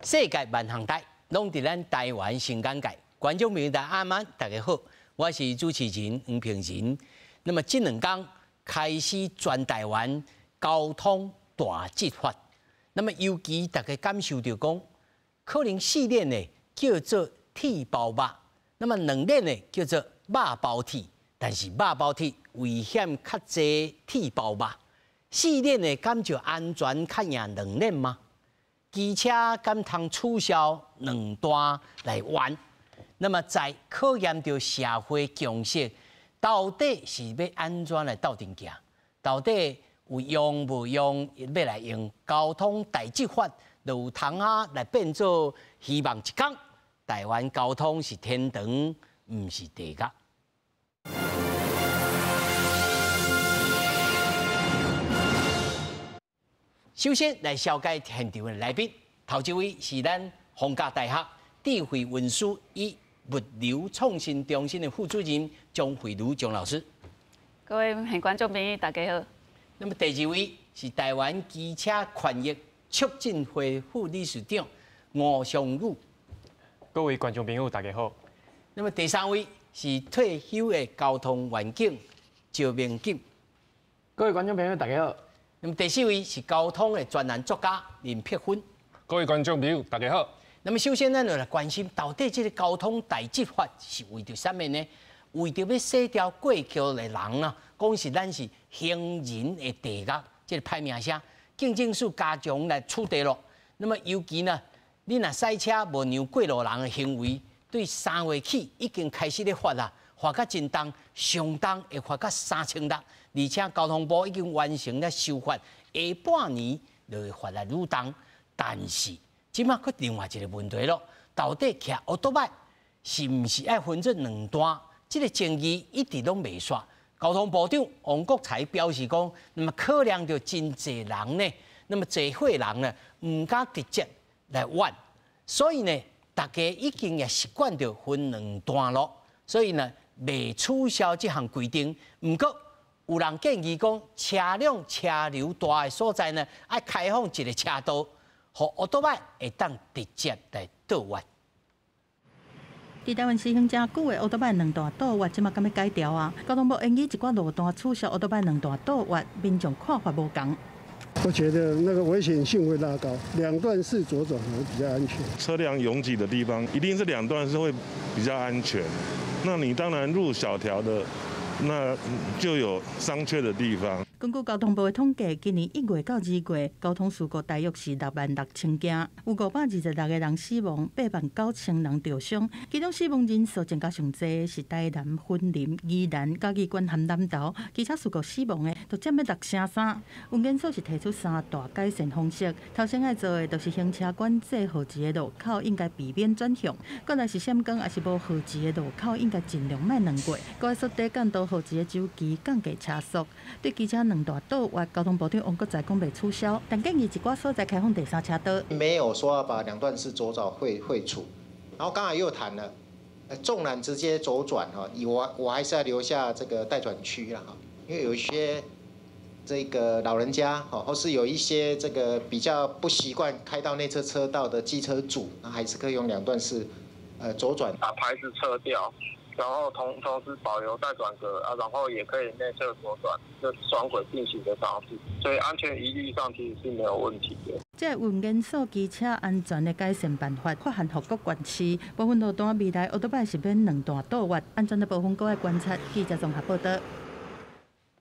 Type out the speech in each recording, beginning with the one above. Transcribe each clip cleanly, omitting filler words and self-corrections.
世界萬項代，攏佇咱台灣新簡介。觀眾朋友大家晚安，大家好，我是主持人黃平仁。那麼這兩天開始全台灣交通大執法，那麼尤其大家感受著講，可能四輪的叫做鐵包肉，那麼兩輪的叫做肉包鐵，但是肉包鐵危險較濟鐵包肉，四輪的敢就安全較贏兩輪嗎？機車敢通取消兩段來彎？那麼在考驗著社會共識，到底是欲按怎來鬥陣行？到底有用無用？欲來用交通大執法，就有通啊來變做希望一工。台灣交通是天堂，毋是地獄。首先來紹介現場的來賓，頭一位是咱逢甲大學智慧運輸與物流創新中心的副主任張惠茹張老師。各位觀眾朋友，大家好。那麼第二位是台灣機車權益促進會副理事長吳尚宇。各位觀眾朋友，大家好。那麼第三位是退休的交通員警趙明錦。各位觀眾朋友，大家好。那麼第四位是交通的專欄作家林碧芬。各位觀眾朋友，大家好。那麼首先，咱就來關心到底這個交通大執法是為著啥物呢？為著欲洗掉過橋的人啊，講是咱是行人的地獄，這個歹名聲，警政署加強來處理咯。那麼尤其呢，你若駛車無讓過路人的行為，對3月起已經開始咧罰啦，罰甲真重，上重會罰甲3600，而且交通部已經完成了修法，下半年就會罰來愈重。但是，這馬閣另外一個問題咯，到底騎歐多擺是毋是愛分做兩段？這個爭議一直攏袂煞。交通部長王國材表示講，那麼考量著真濟人呢，那麼濟歲人呢，毋敢直接來彎，所以呢，大家已經也習慣著分兩段咯。所以呢，袂取消這項規定。毋過有人建議講，車輛車流大的所在呢，愛開放一個車道，予歐多擺會當直接來倒彎。佇台灣實行誠久的歐多擺兩段倒彎，這馬敢欲改掉啊？交通部建議一寡路段取消歐多擺兩段倒彎，民眾看法無仝。我覺得那個危險性會拉高，兩段式左轉會比較安全。車輛擁擠的地方，一定是兩段式會比較安全。那你當然入小條的，那就有商榷的地方。根據交通部的統計，今年1月到2月，交通事故大約是6萬6千件，有526個人死亡，8萬9千人著傷。其中死亡人數增加上濟是台南、雲林、宜蘭、嘉義縣和南投。機車事故死亡的都佔欲6成3。運檢署是提出三大改善方式，頭先愛做的就是行車管制號誌的路口應該避免轉向，過來是閃光抑是無號誌的路口應該盡量莫兩過，閣愛縮短降道號誌的週期，降低車速。對機車兩段倒彎，交通部長王國材講袂取消，但建議一寡所在開放第三車道。沒有說要把兩段式左轉廢除，然後剛才又談了，縱然直接左轉哈，我還是要留下這個待轉區啦哈，因為有一些這個老人家哈，或是有一些這個比較不習慣開到內側車道的機車主，那還是可以用兩段式左轉。把牌子撤掉。然後同時保留待轉格啊，然後也可以內側左轉，就雙軌並行的方式，所以安全疑慮上其實是沒有問題的。這個運檢署機車安全的改善辦法，發函予各縣市，部分路段未來歐多擺是免兩段倒彎，安全的部分閣愛觀察。記者綜合報道。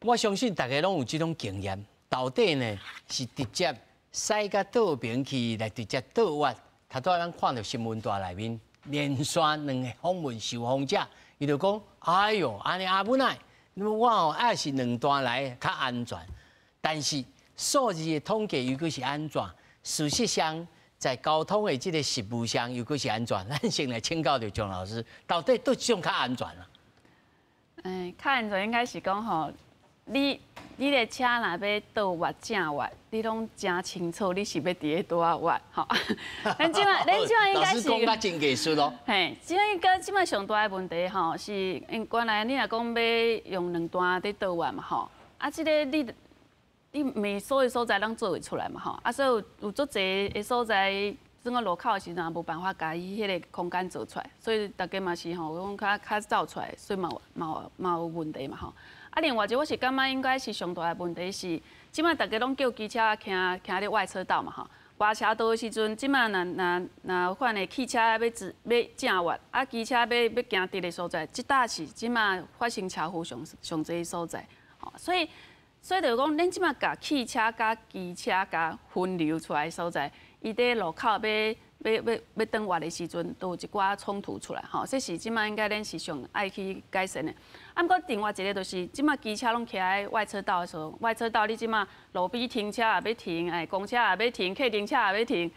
我相信大家攏有這種經驗，到底呢是直接駛到倒邊去來直接倒彎？頭拄仔咱看著新聞台內面連續兩個訪問受訪者。伊就講：哎喲，按呢阿母奶，我哦愛是兩段來較安全。但是數字的統計又閣是按怎？事實上，在交通的這個實務上又閣是按怎？咱先來請教著張老師，到底佗一種較安全啊？較安全應該是講吼，你的車若欲倒彎正彎，你攏誠清楚，你是欲佇咧佗仔彎吼。咱這馬應該是。老師講甲真藝術咯。嘿，這應該這馬上大的問題吼，是因原來你若講欲用兩段佇倒彎嘛吼，啊，這个你袂所有所在攏做會出來嘛吼，啊，所以有足濟的所在。整個路口的時陣也無辦法共伊彼个空間做出來，所以大家嘛是吼講較較走出來，所以嘛有問題嘛吼。啊，另外一個我是感覺應該是上大的問題是，這擺大家攏叫機車行行咧外車道嘛吼。外車道的時陣，這擺若若若款的汽車欲直欲正彎，啊機車欲欲行直的所在，這搭是這擺發生車禍上上濟所在。吼，所以就是講，恁這擺共汽車佮機車共分流出來的所在，伊佇路口欲欲欲欲轉彎的時陣，都有一寡衝突出來，吼，這是這擺應該恁是上愛去改善的。啊，毋過另外一個就是，這擺機車攏徛佇外車道的時候，外車道你這擺路邊停車也欲停，哎，公車也欲停，客運車也欲停，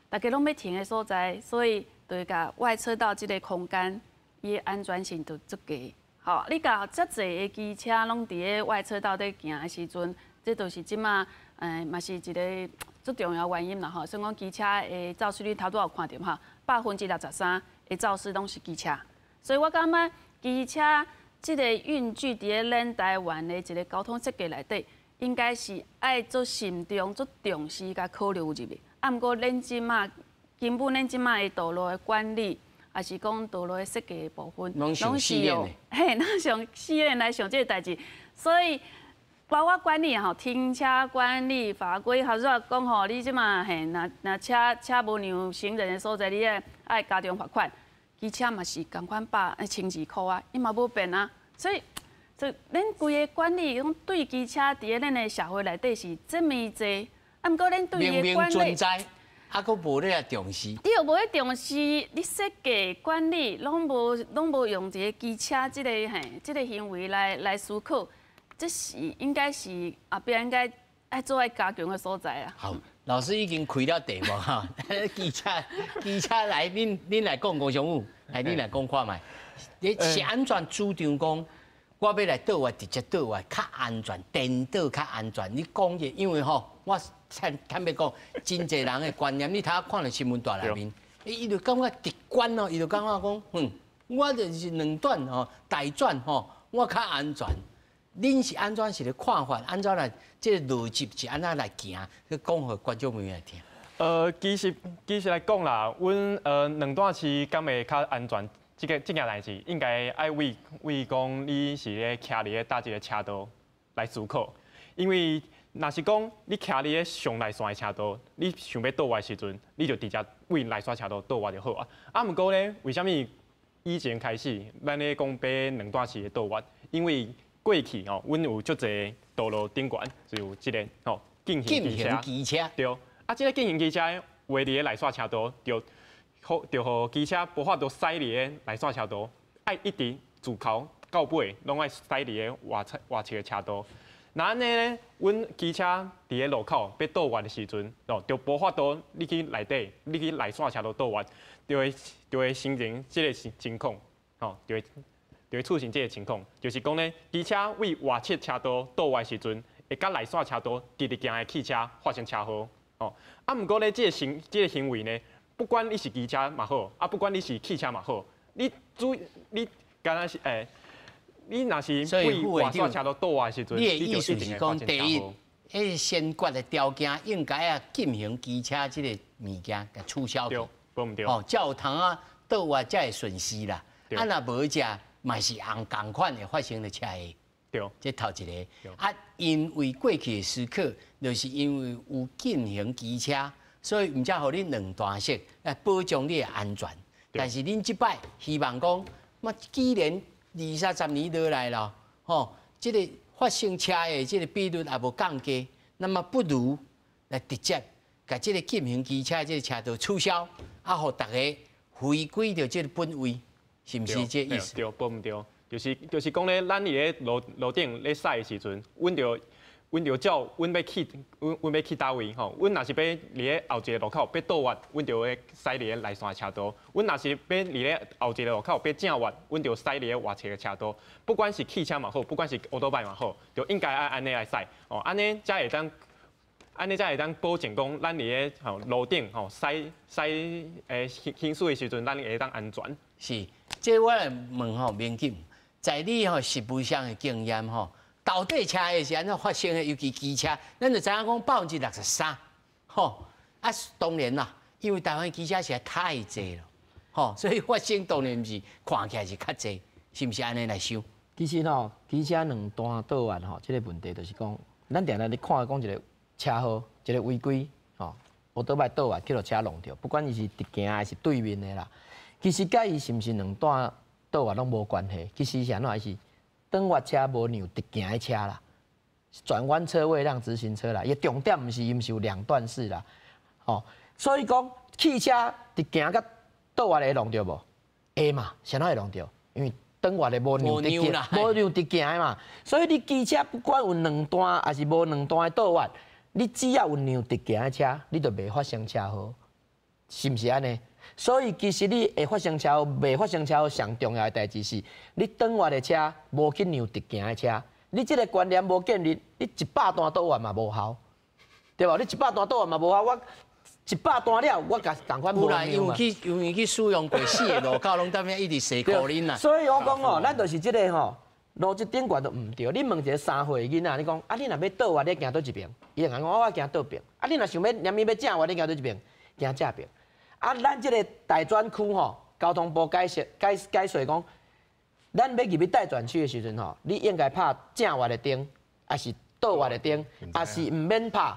大家攏欲停的所在，所以就會共外車道這个空間，伊的安全性就足低。吼，你共遮濟的機車攏佇咧外車道底行的時陣，這就是這擺，嘛是一个足重要原因啦吼。所以講機車的肇事率頭拄仔有看著吼，63%的肇事攏是機車。所以我感覺機車這个運具佇咧咱台灣的一个交通設計內底，應該是愛足慎重、足重視共考慮入去。啊，毋過咱這擺根本咱這擺的道路的管理，抑是講道路的設計的部分，攏是用嘿，攏是用試驗來想這个代誌，所以包括管理吼，停車管理法規，頭拄仔講吼，你這擺嘿，若若車車無讓行人的所在，你愛愛加重罰款。機車嘛是仝款1200箍啊，伊嘛無變啊，所以，就恁規个管理攏對機車佇咧咱的社會內底是這麼濟，啊，毋過恁對伊的管理，明明存在，啊，閣無咧來重視。你又無咧重視，你設計管理攏無攏無用一个機車這个嘿，這个行為來來思考，這是應該是後壁應該愛做愛加強的所在啊。好，老師已經開了題目哈，機車機車來，恁恁來講吳尚武，來恁來講看覓。你是按怎主張講，我欲來倒彎直接倒彎較安全，顛倒較安全。你講者，因為吼，我坦坦白講，真濟人的觀念，你頭仔看著新聞帶內面，伊就感覺直觀哦，伊就感覺講，哼，我就是兩段吼，大轉吼，我較安全。恁是按怎是咧看法？按怎來這个邏輯是按怎來行？去講予觀眾朋友來聽。其實其實來講啦，阮兩段式敢會較安全？這个這件代誌應該愛為為講你是咧徛佇咧佗一个車道來思考，因為若是講你徛佇咧上內線的車道，你想欲倒彎時陣，你就直接為內線車道倒彎就好啊。啊，毋過咧，為啥物以前開始咱咧講欲兩段式的倒彎？因為過去吼，阮有足濟道路頂懸就有這个吼禁行機車，對。啊，這个禁行機車畫佇咧內線車道，就予就予機車無法度駛佇咧內線車道，愛一直自頭到尾攏愛駛佇咧外側外側的車道。若按呢咧，阮機車佇咧路口欲倒彎的時陣，哦，就無法度你去內底，你去內線車道倒彎，就會就會形成這个情況，吼，就會。就會出現這个情況，就是講咧，機車為外側車道倒彎時陣，會佮內線車道直直行的汽車發生車禍。哦，啊，毋過咧，這个行這个行為呢，不管你是機車嘛好，啊，不管你是汽車嘛好，你主你敢若是欸，你若是為外線車道倒彎時陣，你的意思是講，第一，彼个先決的條件應該啊禁行機車這个物件，共取消去。對，無毋對。哦，才有通啊倒彎才會順勢啦。啊，若無遮。嘛是仝仝款會發生的車禍，對，這頭一个。啊，因為過去的思考，就是因為有禁行機車，所以毋才予恁兩段式來保障你的安全。但是恁這擺希望講，嘛既然二三十年落來了，吼，這个發生車禍這个比率也無降低，那麼不如來直接共這个禁行機車這个車道取消，啊，予大家回歸著這个本位。是毋是這意思？對，無毋對，就是就是講咧，咱佇咧路路頂咧駛的時陣，阮著阮著照阮欲去，阮阮欲去佗位吼。阮若是欲佇咧後一个路口欲倒彎，阮就會駛佇咧內線車道；阮若是欲佇咧後一个路口欲正彎，阮就駛佇咧外側的車道。不管是汽車嘛好，不管是歐多拜嘛好，就應該愛按呢來駛哦，按呢才會當。按呢才會當保證講，咱佇咧吼路頂吼駛駛欸行行駛的時陣，咱會當安全。是，這我來問吼民警，在你吼實務上的經驗吼，到底車禍是按怎發生的？尤其機車，咱就知影講63，吼啊，當然啦，因為台灣機車實在太濟了，吼，所以發生當然毋是看起來是較濟，是毋是按呢來想？其實吼，機車兩段倒彎吼，這個問題就是講，咱定定咧看講一個車禍，一個違規，吼，摩托擺倒彎去予車挵著，不管伊是直行還是對面的啦，其實佮伊是毋是兩段倒彎攏無關係，其實是按怎？是轉彎車無讓直行的車啦，轉彎車位讓直行車啦，伊重點毋是伊毋是有兩段式啦，吼，所以講汽車直行佮倒彎會挵著無？會嘛，啥物會挵著？因為轉彎的無讓直行，無讓直行的嘛，所以你機車不管有兩段還是無兩段的倒彎，你只要有讓直行的車，你就袂發生車禍，是毋是按呢？所以其實你會發生車禍，袂發生車禍，上重要的代誌是，你轉彎的車無去讓直行的車，你這個觀念無建立，你100段倒彎嘛無效，對無？你一百段倒彎嘛無效，我100段了，我共仝款無啦，因為去因為去使用過四个路口，攏踮遐一直踅箍恁啦。所以我講吼，咱就是這個吼邏輯頂懸都毋對。你問一個3歲囡仔，你講啊，你若欲倒彎，你行佗一邊？伊會講我行倒邊。啊，你若想欲連伊欲正彎，你行佗一邊？行正邊。啊，咱這個待轉區吼，交通部解釋解解說講，咱欲入去待轉區的時陣吼，你應該拍正彎的燈，抑是倒彎的燈，抑是毋免拍。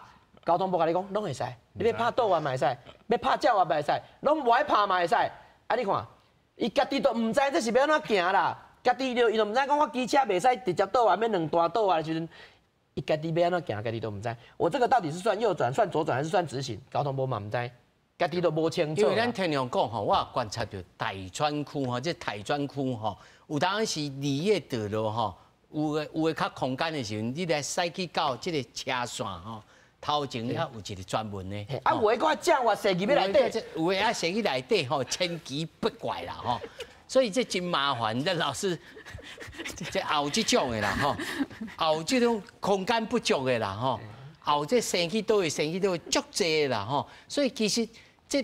交通部共你講，攏會使。你欲拍倒彎嘛會使，欲拍正彎嘛會使，攏無愛拍嘛會使。啊，你看，伊家己都毋知這是欲按怎行啦，家己就伊都毋知講我機車袂使直接倒彎，欲兩段倒彎的時陣，伊家己欲按怎行，家己都毋知。我這個到底是算右轉、算左轉，還是算直行？交通部嘛毋知，家己都無清楚。因為咱天良講吼，我觀察著待轉區吼，這待轉區吼，有當時離的道路吼，有的較空間的時陣，你來駛去到這個車線吼。頭前遐有一個專門的，啊，有的閣正彎踅入去內底，有的啊踅去內底吼，千奇百怪啦吼，所以這真麻煩。這老師，這也有這種的啦吼，也有這種空間不足的啦吼，也有這踅去佗位踅去佗位足濟的啦吼，所以其實這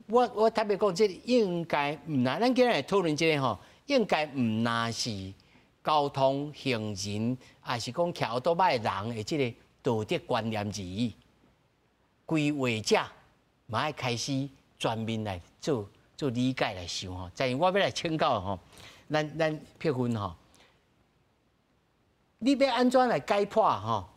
我特別講，這應該毋若，咱今日來討論這個吼，應該毋若是交通行人，抑是講騎歐多擺人的這個道德觀念而已，規劃者嘛愛開始全面來做做理解來想吼。但是我欲來請教吼，咱佩芬吼，你欲按怎來解破吼？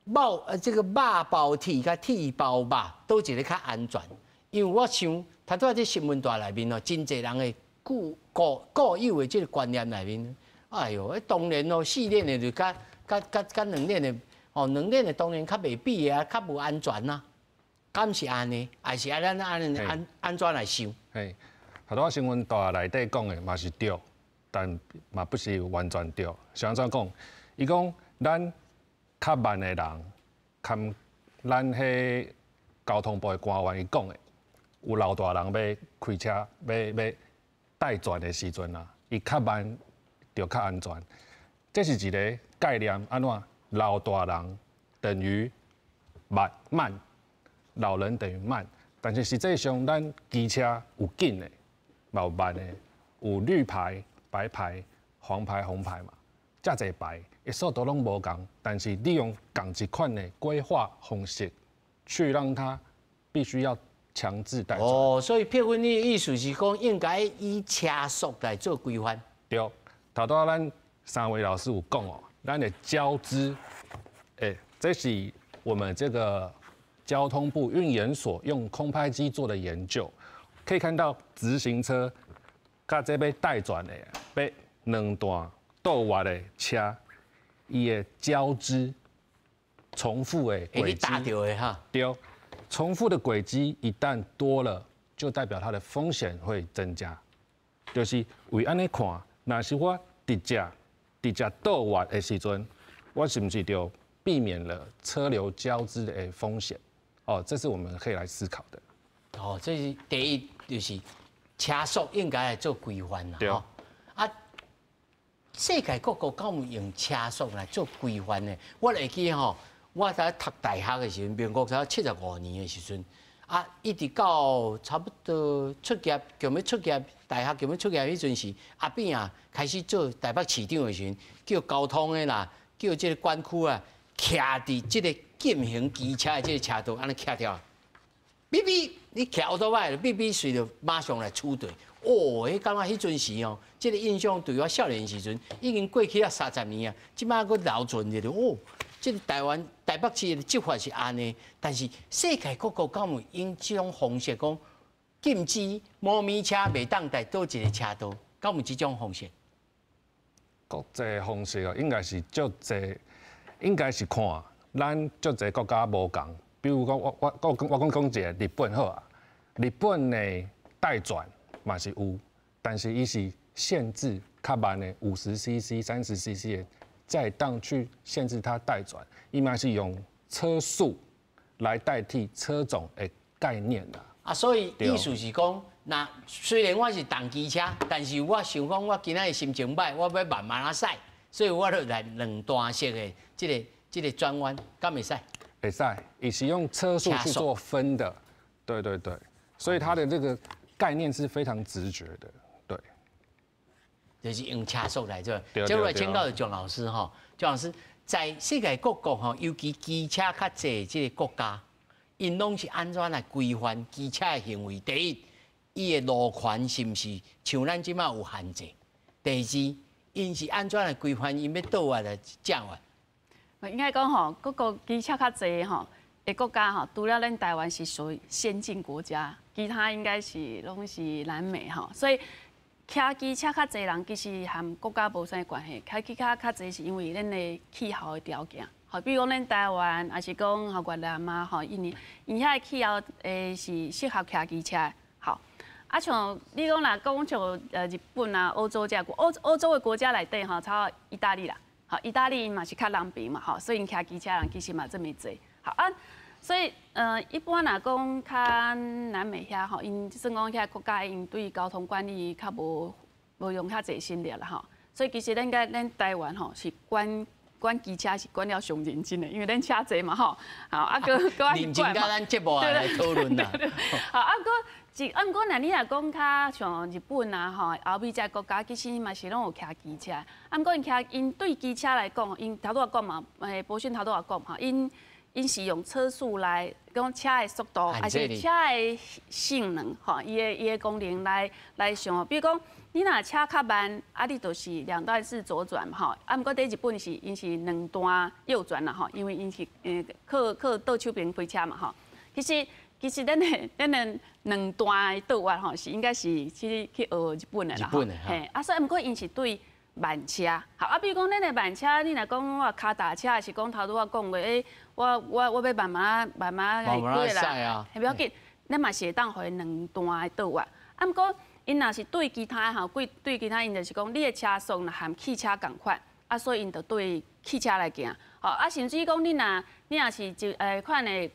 肉這個肉包鐵佮鐵包肉，佗一個較安全？因為我想，頭拄仔這新聞帶內面吼，真濟人的固固固有的這個觀念內面，哎喲，當然咯，四輪的就較較較較兩輪的。哦，兩輪的當然較袂比啊，較無安全啊，敢是按呢？還是按咱按按按怎來想？嘿，頭拄仔新聞帶內底講的嘛是對，但嘛不是完全對。是按怎講？伊講咱較慢的人，含咱彼交通部的官員伊講的，有老大人欲開車欲欲待轉的時陣啊，伊較慢就較安全。這是一個概念，按怎？老大人等於慢慢，老人等於慢，但是實際上咱機車有緊的，嘛有慢的，有綠牌、白牌、黃牌、紅牌嘛，遮濟牌，伊速度攏無仝，但是利用仝一款的規劃方式，去讓它必須要強制待轉。哦，所以佩芬你的意思是講，應該以車速來做規範。對，頭拄仔咱三位老師有講哦。咱的交織，欸，這是我們這個交通部運研所用空拍機做的研究，可以看到直行車佮這欲待轉的，欲兩段倒彎的車，伊的交織重複的軌跡，對，重複的軌跡一旦多了，就代表它的風險會增加。就是為按呢看，若是我直接直接倒彎的時陣，我是毋是就避免了車流交織的風險？哦，這是我們可以來思考的。哦，這是第一，就是車速應該來做規範啦。對。啊，世界各國敢有用車速來做規範的？我會記吼，我在讀大學的時陣，民國才75年的時陣，啊，一直到差不多出業，強欲出業，大學強欲出業彼陣時，阿扁啊開始做台北市長的時陣，叫交通的啦，叫這個管區啊，徛佇這個禁行機車的這個車道，按呢徛著。嗶嗶，你騎歐多擺，嗶嗶隨就馬上來出隊。哦，彼感覺彼陣時哦，這個印象對我少年時陣已經過去啊30年啊，這擺閣留存著哦。這個台灣台北市的執法是按呢，但是世界各國敢有用這種方式講禁止摩咪車袂當佇佗一個車道，敢有這種方式？國際方式哦，應該是足濟，應該是看咱足濟國家無仝。比如講，我講一個日本好啊，日本的待轉嘛是有，但是伊是限制較慢的50 CC、30 CC 的，才會當去限制它待轉，伊嘛是用車速來代替車種的概念啦。啊，所以意思是講，若雖然我是重機車，但是我想講我今仔日心情䆀，我欲慢慢仔駛，所以我就來兩段式的這個轉彎，敢會使？會使，伊是用車速去做分的，對對對，所以它的這個概念是非常直覺的，對。就是用車速來做。接落來請教蔣老師吼，蔣老師在世界各國吼，尤其機車較濟這個國家，𪜶攏是按怎來規範機車的行為？第一，伊的路權是毋是像咱這馬有限制？第二，𪜶是按怎來規範𪜶欲倒彎來正彎？應該講吼，各國機車較濟吼的國家吼，除了咱台灣是屬於先進國家，其他應該是攏是南美吼，所以騎機車較濟人其實和國家無啥關係，騎機車較濟是因為咱的氣候的條件，吼，比如講咱台灣，抑是講吼越南啊，吼印尼，𪜶遐的氣候是適合騎機車的，好。啊，像你講若講像日本啊、歐洲這國歐洲的國家內底吼，差不多意大利啦。好，意大利嘛是較南邊嘛，吼，所以𪜶騎機車人其實嘛這麼濟。好啊，所以一般若講較南美遐吼，𪜶算講遐國家𪜶對交通管理較無用遐濟心力啦吼。所以其實咱該咱台灣吼是管管機車是管了上認真的，因為咱車濟嘛吼。好，啊，閣閣愛認真佮咱節目來討論啦。好，啊，閣一，啊，毋過若你若講較像日本啊吼，歐美這國家其實嘛是攏有騎機車。啊，毋過𪜶騎𪜶對機車來講，𪜶頭拄仔講嘛，博訊頭拄仔講吼，𪜶是用車速來講車的速度，抑是車的性能，吼，伊的功能來想。比如講，你若車較慢，啊，你就是兩段式左轉吼。啊，毋過佇日本是𪜶是兩段右轉啦吼，因為𪜶是靠倒手邊開車嘛吼。其實咱的兩段的倒彎吼，是應該是去學日本的啦吼。嘿，啊，所以毋過𪜶是對慢車，好啊，比如講咱的慢車，你若講我跤踏車，抑是講頭拄仔講的，欸，我欲慢慢慢慢來過啦，袂要緊，咱嘛是會當予伊兩段的倒彎。啊，毋過𪜶若是對其他吼，對其他𪜶就是講，你的車速若和汽車仝款，啊，所以𪜶就對汽車來行。吼，啊，甚至講你若是一款的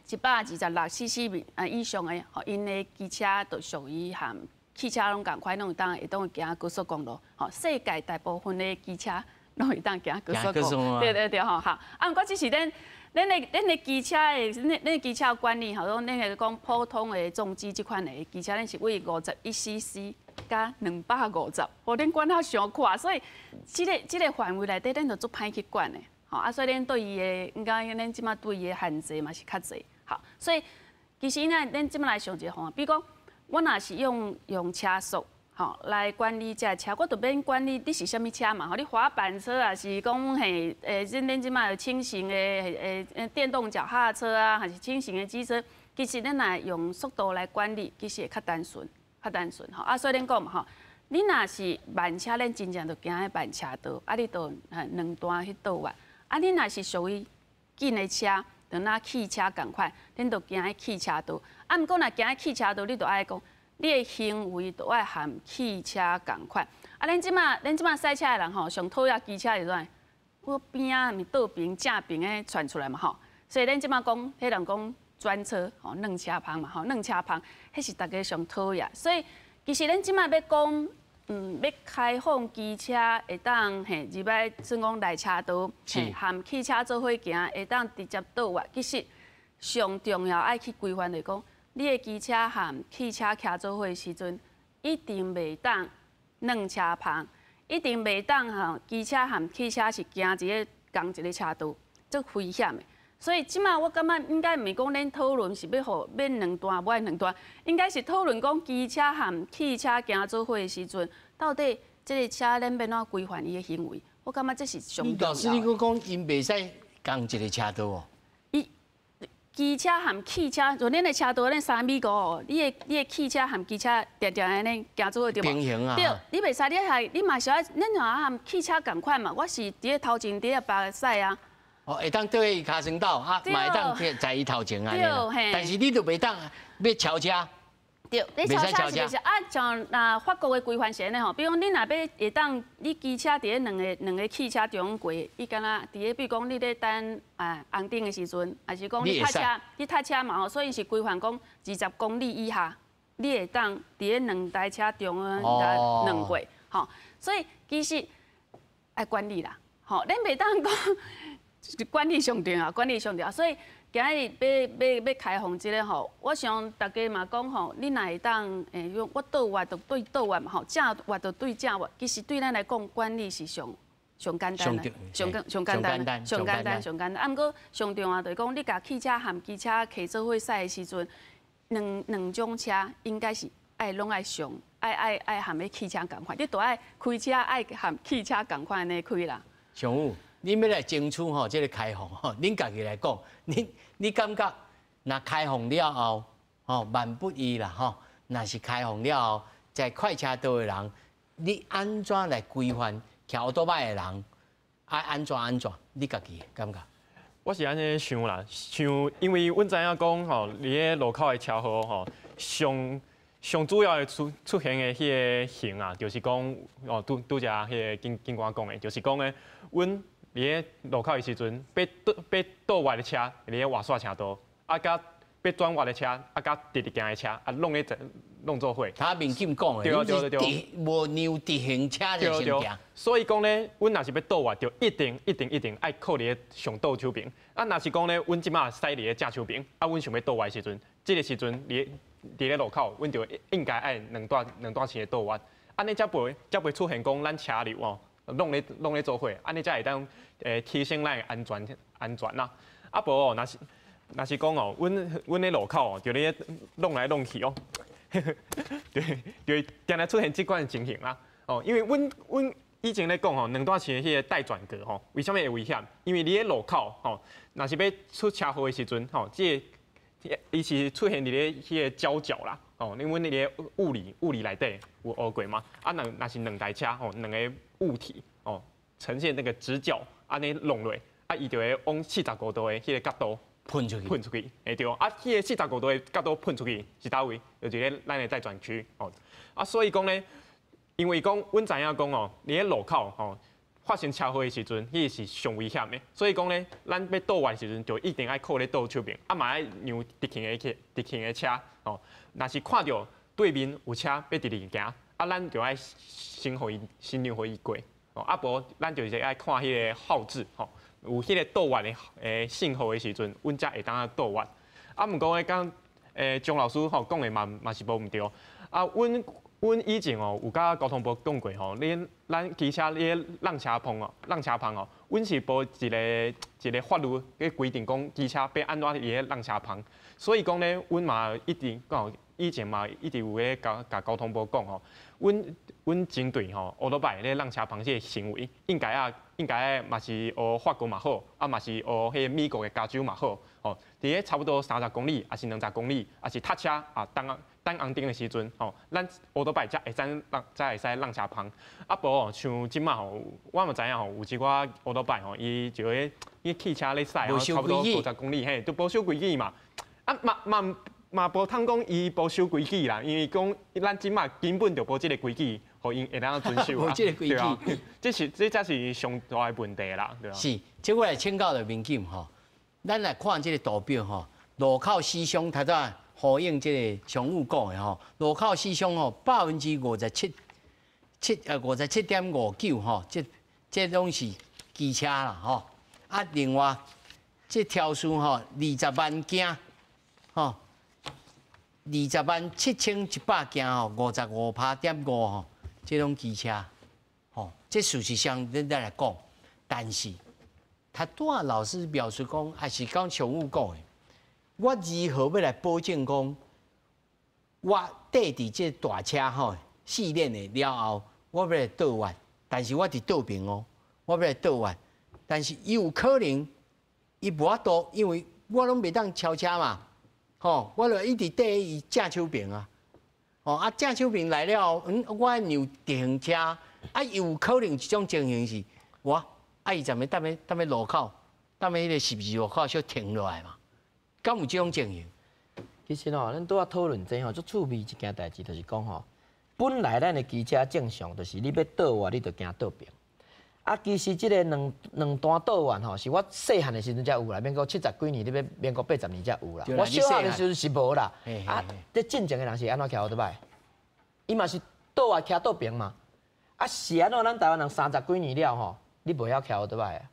126 CC 以上的，吼，𪜶的機車就屬於和汽車攏仝款，攏會當行高速公路。吼，世界大部分的機車攏會當行高速公路。對對對，吼，好。啊，毋過只是咱的機車的，咱的機車管理，吼，講咱個講普通的重機這款的機車，咱是為51 CC 佮250，予恁管較傷闊，所以這個範圍內底，咱就足歹去管的。吼，啊，所以咱對伊的，應該咱這馬對伊的限制嘛是較濟。好，所以其實呢，咱這馬來想一個方法，比如講，我若是用車速吼來管理這車，我就免管理你是啥物車嘛，吼，你滑板車啊，是講嘿，恁這馬有輕型的電動腳踏車啊，還是輕型的機車，其實咱若用速度來管理，其實會較單純，較單純吼。啊，所以恁講嘛吼，你若是慢車，咱真正就行佇慢車道，啊，你就兩段去倒彎。啊，你若是屬於緊的車，就若汽車仝款，恁就行佇汽車道。啊，毋過若行佇汽車道，你就愛講，你的行為就愛和汽車仝款。啊，恁這馬賽車的人吼，上討厭機車是怎？我邊仔毋是倒爿正爿的竄出來嘛吼。所以恁這馬講，彼人講專車吼，軟車芳嘛吼，軟車芳，彼是大家上討厭。所以其實恁這馬欲講，欲開放機車會當嘿入來，算講內車道，嘿，和汽車做伙行，會當直接倒彎。其實上重要愛去規範就是講，你的機車和汽車徛做伙時陣，一定袂當軟車芳，一定袂當吼機車和汽車是行一個仝一個車道，足危險的。所以這馬我感覺應該毋是講恁討論是欲予免兩段，無愛兩段，應該是討論講機車和汽車行做伙的時陣，到底這个車咱欲按怎規範伊的行為？我感覺這是上重要。老師，你閣講𪜶袂使仝一个車道哦？伊機車和汽車，像恁的車道，恁3米5哦，你的汽車和機車定定按呢行做伙對無？平行啊。對，你袂使，你係你嘛是愛，恁若和汽車仝款嘛？我是佇咧頭前，佇咧後駛啊。哦，會當對伊跤身斗啊，嘛會當在伊頭前按呢。但是你就袂當欲超車。對，你超車是就是啊，像若法國的規範是按呢吼，比如講你若欲會當，你機車佇咧兩个汽車中過，伊敢若佇咧，比如講你咧等啊紅燈的時陣，抑是講你踏車，你踏車嘛吼，所以是規範講20公里以下，你會當佇咧兩台車中間兩過，吼，所以其實愛管理啦，吼，咱袂當講。管理上重要，管理上重要，所以今日欲開放這个吼，我想大家嘛講吼，你若會當用我倒彎就對倒彎嘛吼，正彎就對正彎，其實對咱來講，管理是上上簡單的，上上簡單，上簡單，上簡單。啊，毋過上重要就是講，你共汽車和機車騎做伙駛的時陣，兩種車應該是愛攏愛上，愛和彼汽車仝款，你都愛開車愛和汽車仝款按呢開啦。上有。恁欲來爭取吼，這个開放吼，恁家己來講，你感覺若開放了後，吼萬不一啦吼，若是開放了後，在快車道的人，你按怎來規範騎歐多擺的人，愛按怎按怎？你家己感覺？我是按呢想啦，像因為阮知影講吼，佇咧路口的車禍吼，上上主要的出現的彼个型啊，就是講哦，拄拄才彼个警官講的，就是講咧，阮佇咧路口的時陣，欲倒彎的車佇咧外線車道，啊，佮欲轉彎的車，啊，佮直直行的車，啊，攏咧攏做伙。他民警講的，對對對，無讓直行車就先行。所以講咧，阮若是欲倒彎，就一定一定一定愛靠佇咧上倒手邊。啊，若是講咧，阮這馬駛佇咧正手邊，啊，阮想欲倒彎的時陣，這个時陣佇咧路口，阮就應該愛兩段線的倒彎，按呢才袂出現講咱車流哦，攏咧做伙，按呢才會當提升咱的安全啦。啊無哦，若是講哦，阮咧路口哦，就咧弄來弄去哦，對對，定定出現這款情形啦。哦，因為阮以前咧講吼，兩段線的彼个待轉格吼，為啥物會危險？因為你咧路口吼，若是欲出車禍的時陣吼，這个伊是出現佇咧彼个交角啦，哦，因為阮咧物理內底有學過嘛，啊，若是兩台車吼，兩个物體哦，呈現那個直角，按呢弄落，啊，伊就會往45度的彼个角度噴出去，噴出去，會對，啊，彼个四十五度的角度噴出去是佗位？就是咧咱的待轉區，哦，啊，所以講咧，因為講阮知影講哦，佇咧路口吼，發生車禍的時陣，彼个是上危險的，所以講咧，咱欲倒彎時陣就一定愛靠咧倒手邊，啊嘛愛讓直行的車吼。若是看著對面有車欲直直行，啊，咱就愛先予伊，先讓予伊過，哦，啊無咱就是愛看彼个號誌，吼，有彼个倒彎的信號的時陣，阮才會當倒彎。啊，毋過咧，剛張老師吼講的嘛是無毋對，啊，阮以前哦有佮交通部講過吼，恁咱機車咧讓車棚哦，讓車棚哦，阮是無一個法律咧規定講機車欲按怎佇咧讓車棚，所以講咧，阮嘛一直講以前嘛一直有咧共交通部講吼，阮針對吼歐多擺咧讓車棚這个行為，應該啊嘛是學法國嘛好，啊嘛是學彼个美國的加州嘛好，吼，佇咧差不多30公里，抑是20公里，抑是踏車啊，等紅燈的時陣，吼，咱烏多擺才會使讓才會使讓車棚。啊無哦，像這馬吼，我嘛知影吼，有一寡烏多擺吼，伊就咧伊汽車咧駛，差不多50公里，嘿，都無守規矩嘛。啊嘛無通講伊無守規矩啦，因為講咱這馬根本就無這个規矩，予𪜶會當遵守啊。無這个規矩，這才是上大的問題啦，對啊。是，這我來請教著民警吼，咱來看這个圖表吼，路口死傷頭拄呼應這个常務講的吼，路口死傷吼57.59%吼，這攏是機車啦吼。啊，另外這條數吼，20萬件吼，207,100件吼，55.5%吼，這攏機車吼，這事實上咱再來講，但是頭拄仔老師描述講，還是講常務講的，我如何欲來保證講，我綴佇這大車吼四輪的了後，我欲來倒彎，但是我佇倒爿哦，我欲來倒彎，但是伊有可能伊無法度，因為我攏袂當超車嘛，吼，我就一直綴伊正手爿啊，吼啊正手爿來了後，我愛讓直行車，啊有可能這種情形是，我啊伊踮咧踮咧踮咧路口，踮咧彼個十字路口小停落來嘛，敢有這種情形？其實吼，咱拄仔討論這吼，足趣味一件代誌，就是講吼，本來咱的機車正常，就是你欲倒彎，你就行倒爿。啊，其實這個兩段倒彎吼，是我細漢的時陣才有啦，民國70幾年，你欲民國80年才有啦。我小漢的時陣是無啦。啊，這進前的人是按怎騎歐多擺？伊嘛是倒彎騎倒爿嘛。啊，是按怎？咱台灣人30幾年了吼，你袂曉騎歐多擺啊？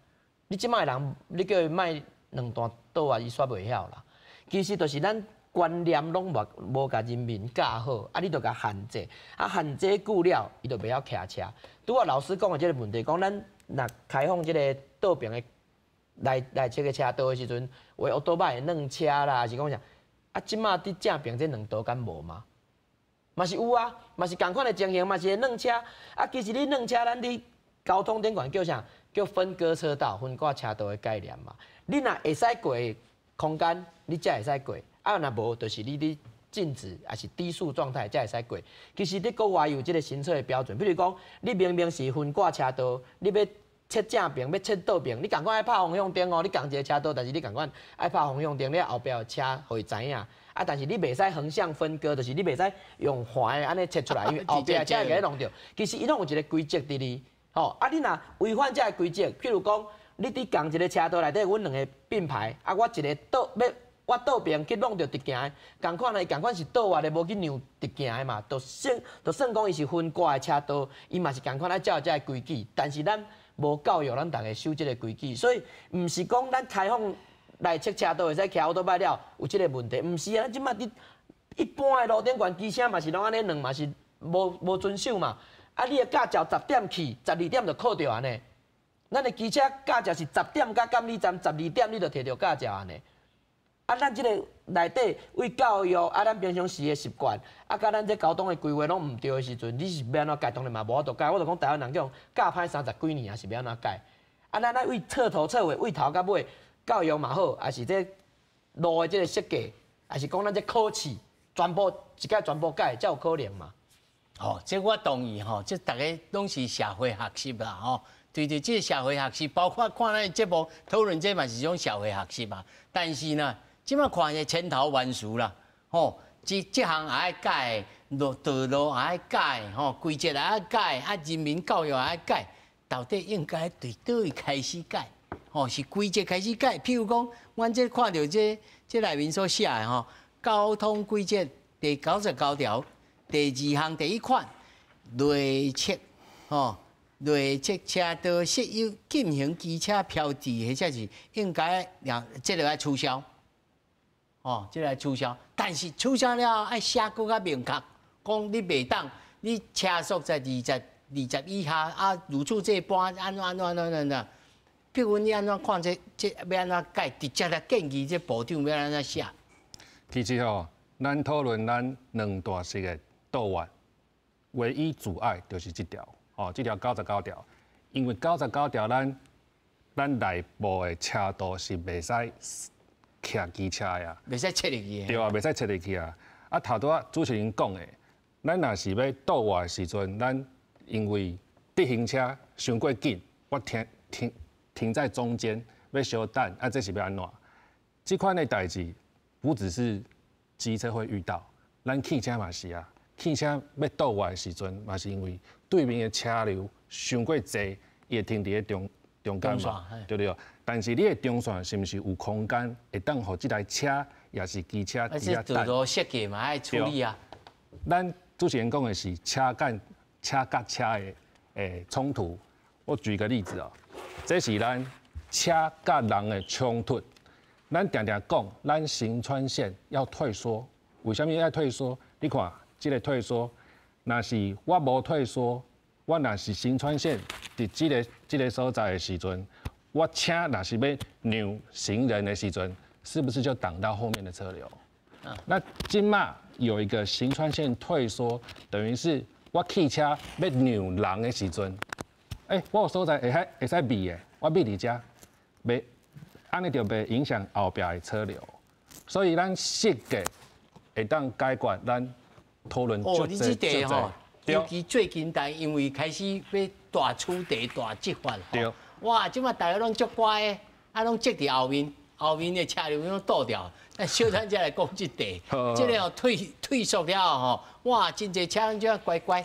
你這擺的人，你叫伊莫兩段倒彎，伊煞袂曉啦。其實就是咱觀念攏無共人民教好，啊，你就共限制，啊，限制久了，伊就袂曉騎車。拄仔老師講的這個問題，講咱若開放這個倒爿的內側的車道的時陣，有的歐多擺會攏車啦，是講啥？啊，這馬佇正爿這兩道敢無嗎？嘛是有啊，嘛是仝款的情形，嘛是會攏車。啊，其實你攏車，咱佇交通頂懸叫啥？叫分割車道、分割車道的概念嘛。你若會使過空間，你才會使過。啊，若無，就是你佇靜止，抑是低速狀態才會使過。其實佇國外有這個行車的標準，比如講，你明明是分割車道，你欲切正爿，欲切倒爿，你仝款愛拍方向燈哦。你仝一个車道，但是你仝款愛拍方向燈，你後壁有車予伊知影。啊，但是你袂使橫向分割，就是你袂使用橫的按呢切出來，因為後壁車會共你弄著。其實伊攏有一个規則佇哩，吼。啊，你若違反這个規則，譬如講，你佇仝一个車道內底，阮兩个並排，啊，我一个倒欲。我倒爿去弄著直行的，仝款呢，仝款是倒彎的，無去讓直行的嘛，就算講伊是分割的車道，伊嘛是仝款愛照這个規矩。但是咱無教育咱逐家守這个規矩，所以毋是講咱開放內側車道會使騎歐多擺了有這个問題，毋是啊，咱這馬佇一般的路頂懸機車嘛是攏按呢兩嘛是無遵守嘛。啊，你的駕照十點去，12點就考著按呢。咱的機車駕照是十點到監理站，12點你就提著駕照按呢。啊，咱這个內底為教育，啊，咱平常時的習慣，啊，佮咱這交通的規劃攏毋對的時陣，你是欲按怎改？當然嘛無法度改。我就講台灣人叫教歹30幾年啊，是欲按怎改？啊，咱愛為徹頭徹尾，為頭到尾教育嘛好，抑是這路的這个設計，抑是講咱這考試，全部一概全部改，才有可能嘛。吼，這我同意吼，這逐家攏是社會學習啦吼。對對，這个社會學習，包括看咱節目討論這嘛是一種社會學習嘛。但是呢，這馬看是千頭萬緒啦，吼，這項也愛改，道路也愛改，吼，規則也愛改，啊，人民教育也愛改，到底應該對佗位開始改？吼，是規則開始改。譬如講，阮這看著這內面所寫的吼，交通規則第99條第二項第一款，內側吼，內側車道設有禁行機車標誌，或者是應該讓這个愛取消。哦，這个取消，但是取消了後愛寫閣較明確，講你袂當，你車速在二十以下啊，如此這般按怎按怎按怎按怎，比如你按怎看這欲按怎改？直接來建議這部長欲按怎寫？其實吼，咱討論咱兩段式的倒彎，唯一阻礙就是這條，哦，這條九十九條，因為九十九條咱內部的車道是袂使騎機車的啊，袂使切入去。對啊，袂使切入去啊。啊，頭拄仔主持人講的，咱若是欲倒彎的時陣，咱因為直行車傷過緊，我停在中間，欲相等，啊，這是欲按怎？這款的代誌不只是機車會遇到，咱汽車嘛是啊。汽車欲倒彎的時陣，嘛是因為對面的車流傷過濟，伊會停佇咧中間嘛，對不對？但是你的中線是毋是有空間會當予這台車，抑是機車佇遐等？道路設計嘛愛處理啊。咱主持人講的是車佮車佮車的衝突。我舉個例子哦，這是咱車佮人的衝突。咱定定講，咱行川線要退縮，為啥物愛退縮？你看，這个退縮，若是我無退縮，我若是行川線佇這个所在的時陣，我車若是欲讓行人的時陣，是不是就擋到後面的車流？那這馬有一個行穿線退縮，等於是我汽車欲讓人的時陣，欸，我有所在會使避的，我避佇遮，袂按呢就袂影響後壁的車流。所以咱設計會當解決咱討論。哦，你這題吼，尤其最近但因為開始欲大取締、大執法。對。哇，這馬大家攏足乖的，啊，攏擠佇後面，後面的車流攏擋掉。咱小等才來講這題，這個退縮了後吼，哇，真濟車攏這乖乖，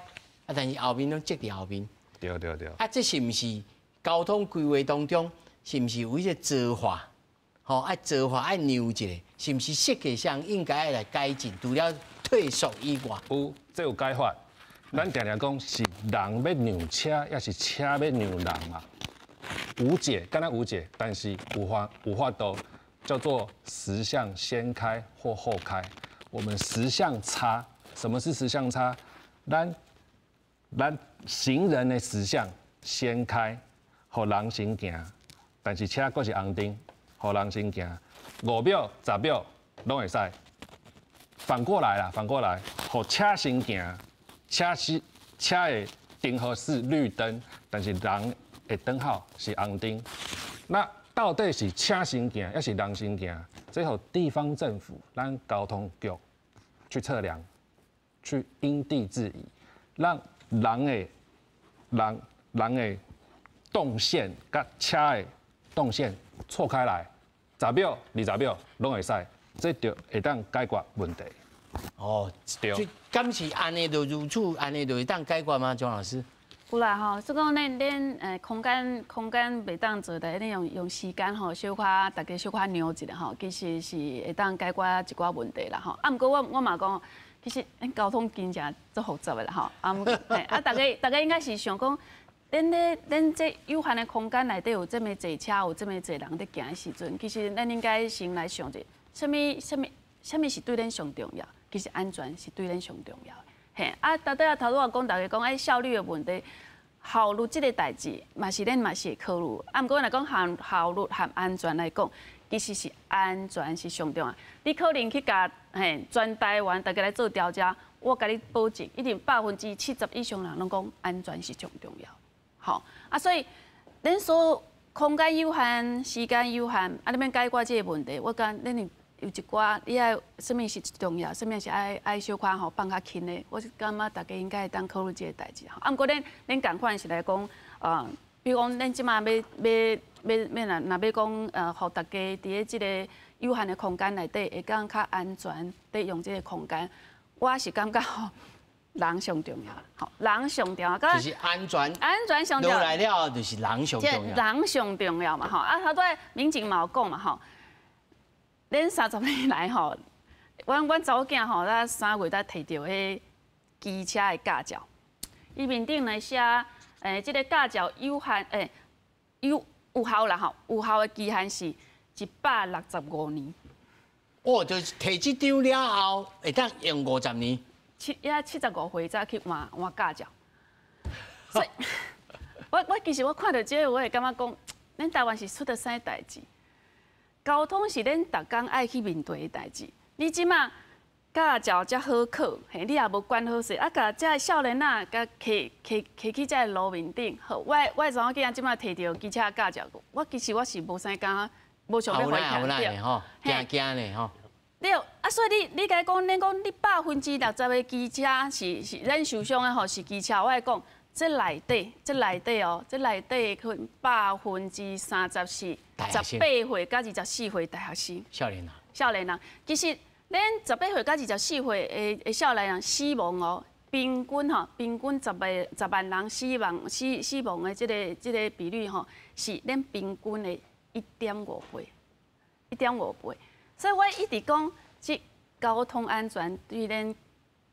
啊，但是後面攏擠佇後面。對對對。啊，這是毋是交通規劃當中，是毋是有彼個做法？吼，愛做法愛讓一下，是毋是設計上應該愛來改進？除了退縮以外，有，這有解法。咱定定講是人欲讓車，抑是車欲讓人嘛？無解，敢若無解，但是有法度，叫做時向先開或後開。我們時向差，什麼是時向差？咱行人的時向先開，予人先行，但是車閣是紅燈，予人先行，5秒、10秒攏會使。反過來啦，反過來，予車先行，車的燈號是綠燈，但是人的燈號是紅燈。那到底是車先行，抑是人先行？這予地方政府、咱交通局去測量，去因地制宜，讓人的動線佮車的動線錯開來，十秒、20秒攏會使，這就會當解決問題。哦，對，敢是按呢就如此，按呢就會當解決嗎？莊老師？有啦吼，所以講咱空間袂當做的，咱用時間吼，小可大家小可讓一下吼，其實是會當解決一寡問題啦吼。啊，毋過我嘛講，其實咱交通真正足複雜的啦吼。啊，啊，大家應該是想講，咱這有限的空間內底有這麼濟車，有這麼濟人佇行的時陣，其實咱應該先來想者，啥物是對咱上重要？其實安全是對咱上重要的。嘿，啊，頭拄仔頭拄仔講，大家講愛效率的問題，效率這個代誌嘛是咱嘛是會考慮。啊，毋過若講效率和安全來講，其實是安全是上重要。你可能去共全台灣大家來做調查，我共你保證，一定70%以上人攏講安全是上重要。吼，啊，所以咱說空間有限，時間有限，啊，你欲解決這個問題，我感覺咱有一寡，你愛啥物是重要，啥物是愛小可吼放較輕的，我是感覺大家應該會當考慮這個代誌吼。啊，毋過咱仝款是來講，比如講咱這馬欲若欲講，予大家佇咧這個有限的空間內底會當較安全，佇用這個空間，我是感覺吼，人上重要，吼，人上重要，就是安全，安全上重要。來了就是人上重要，人上重要嘛，吼。啊，頭拄仔民警嘛有講嘛，吼。恁30年來吼，阮查某囝吼，咱3月才提著彼機車的駕照，伊面頂來寫，這個駕照有限，有效啦吼，有效的期限是165年。哦，就是提這張了後，會當用50年。也75歲才去換駕照。所以，我其實我看著這個，我會感覺講，咱台灣是出著啥代誌？交通是咱逐工愛去面對的代誌。你這馬駕照才好考，嘿，你也無管好勢，啊，共這个少年仔，共騎去這个路面頂，好，我查某囝這馬提著機車駕照，我其實我是無啥敢，無想欲回聽對，吼，驚驚呢吼。對，啊，所以你共講，恁講你60%的機車是咱受傷的吼是機車，我來講，這內底哦，這內底可能30%是18歲佮24歲大學生。少年人。少年人，其實咱18歲佮24歲的少年人死亡哦，平均吼，平均10萬人死亡的這個比率吼，是咱平均的1.5倍，1.5倍。所以我一直講，這交通安全對咱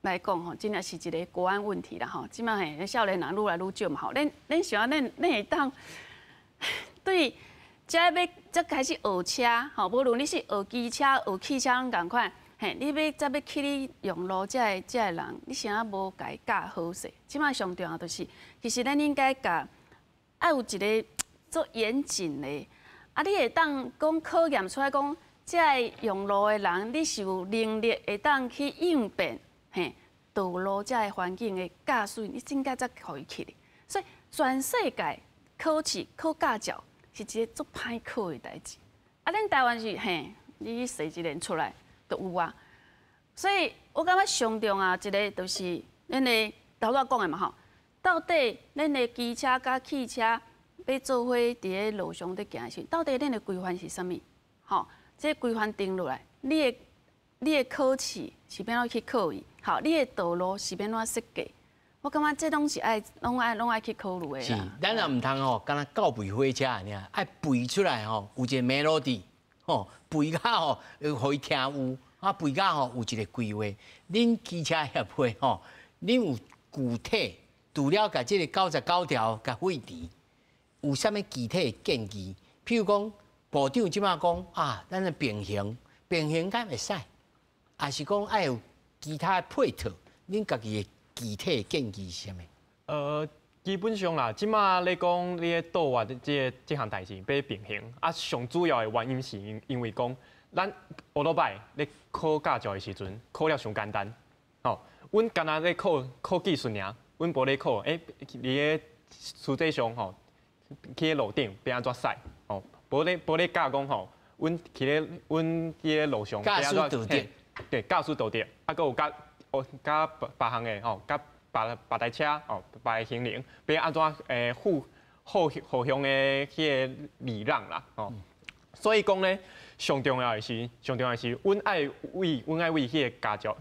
來講吼，真正是一個國安問題啦吼。這馬嘿，少年人愈來愈少嘛吼。咱想咱會當對，這欲才開始學車吼，無論你是學機車、學汽車攏仝款，嘿，你欲才欲去你用路這个這个人，你啥無共伊教好勢。這馬上重要就是，其實咱應該共愛有一個。足严谨的。啊，你会当讲考验出来讲，这个用路的人，你是有能力会当去应变，嘿，道路这个环境的驾驶，你真正才予伊去。所以全世界考试考驾照是一个足歹考的代志。啊，咱台湾是嘿，你去踅一轮出来就有啊。所以我感觉上重要一个就是咱的头拄仔讲的嘛吼，到底咱的机车佮汽车欲做伙伫咧路上咧行的时，到底咱的规范是啥物？吼，这规范定落来，你的考试是欲按怎去考伊？好，你的道路是欲按怎设计？我感觉这拢是爱拢爱拢爱去考虑的。是，咱也毋通吼，敢若告背火车尔，爱背出来吼，有一个 melody，吼，背甲吼，予伊听有，啊，背甲吼有一个规划。恁机车协会吼，恁有具体除了共这个99条共废除，有啥物具体的建议？譬如讲，部长这马讲啊，咱的平行，平行敢会使，抑是讲爱有其他的配套？恁家己的具体的建议是啥物？基本上啦，这马咧讲你咧倒弯这项代志欲平行，啊，上主要的原因是因为讲，咱欧多摆咧考驾照的时阵，考了伤简单，吼，阮干焦咧考考技术尔，阮无咧考，伫咧实际上吼，去路顶欲按怎驶，吼，无咧教讲吼，阮去咧路上驾驶道德，对，驾驶道德，啊，阁有佮哦，佮别别项的吼，佮别别台车哦，别个行人，欲按怎互相的彼个礼让啦，吼。所以讲咧，上重要的是，阮爱为彼个驾照